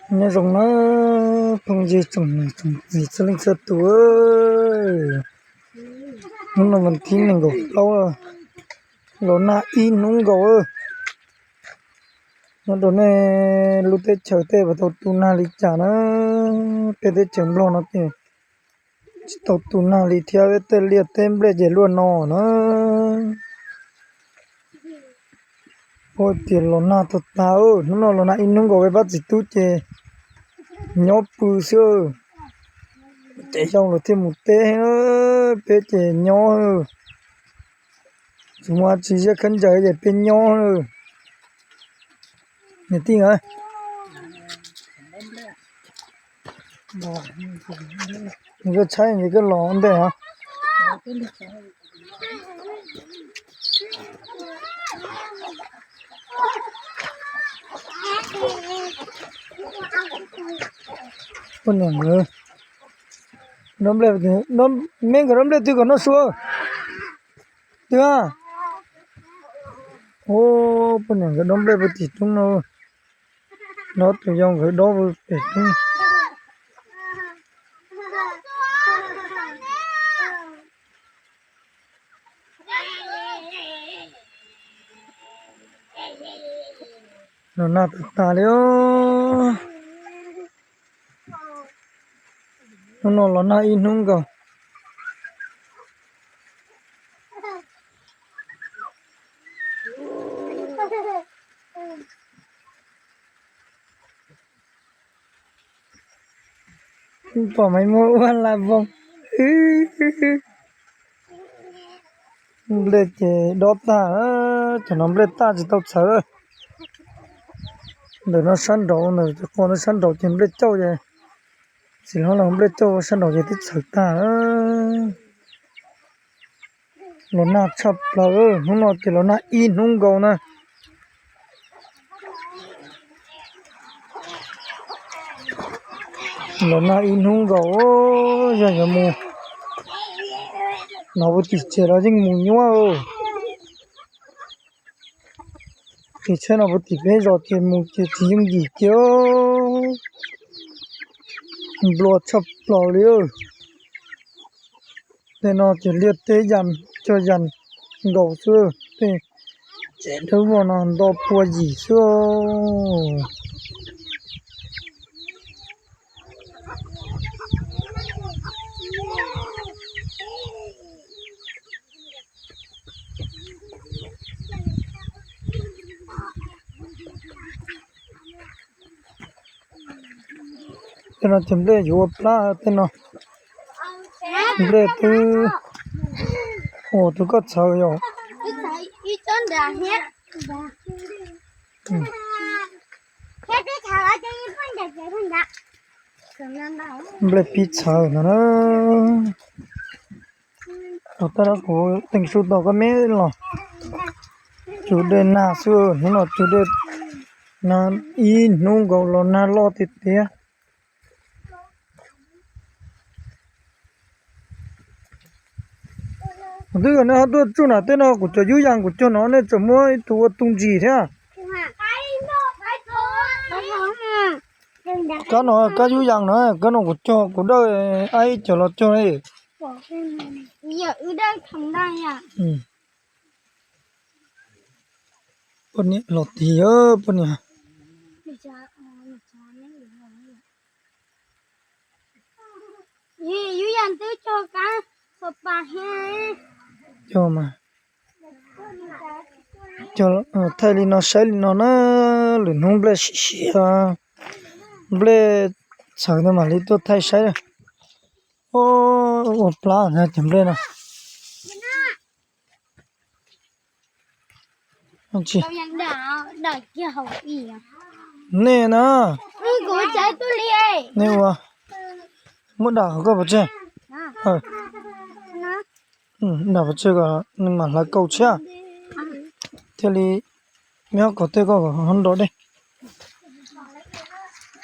Nyob zoo na phooj ywg tsoom niam tsoom txiv txhua leej txhua tus. Hnub no vas thib nees nkaum plaub, los nag ib hnub nkaus. Nyob rau nej lub teb chaws tej puas tau tu nag li cas na? Peb teb chaws Nplog no ces tsis tau tu nag li thiab, tej liaj teb nplej ces luaj no na. Ua tias los nag tag tag, hnub no los nag ib hnub nkaus, peb pab txiv tub ces nyob pw xwb. Ces yog lawv thiaj mus teb, peb ces nyob. Tsis muaj tsis ziab khaub ncaws ces peb nyob. Niam tij a, nws koj tshaib nws koj los ntej os. Poj niam nkawd, me nkawd dob nplej twg kom noj su? Twg a? Poj niam nkawd dob nplej puag tim roob no. Dob tus yau nkawd dob puag pem roob. Los nag tag tas li os. Hnub no los nag ib hnub nkaus. Pom mas muaj ua la voos. Nplej ces dob tag, cov no nplej tag tsis tau txhawv. Ntawm no sab nraud, ntawm qhov no sab nraud ces nplej cauj ces, txiv hlob los nplej cauj sab nraud ces twb txhawv tag. Los nag tshaj plaws, hnub no ces los nag ib hnub nkaus na. Los nag ib hnub nkaus, yog yuav mus no puag tim tsev los yeej mus nyuaj. Qis tsheb no puag tim peb zos ces mus ces tsis yooj yim kiag. Nplua tshaj plaws li. Tej no ces liaj teb yas cog yas nkaus xwb, tej tsev dawb vog no nto pua yim xwb. Tej no ces nplej yuav ua plab tej no. Nplej twb ua tus koj txhawv yom. Nplej pib txhawv no na. Ua tab kuv teem su tos koj me los. Cug dej nag xwb, hnub no cug dej nag ib hnub nkaus los nag loj tiag tiag. Kuv twb kom nej ho tuaj tsuj nram tej no, kuv cov yub yas kuv cog no nej tseem muab ib tug ua tu ntsis thiab. Kab no kab yub yas no, kab no kuv cog kuv dawj, ab ib cov los cog li. Poj niam los tig, poj niam. Cog mas, cog thaij li no saib li no na, lwm hnub nplej siav siav, nplej txhawv no mam li tuaj thaij saib. Ua plab cov nplej no. Nej na, nej ua, muab dam koj pov tseg, dam pov tseg kom nws mam hlawv kaus tshiab, thiaj li me ob kaus tej koj kom ho nrov dej.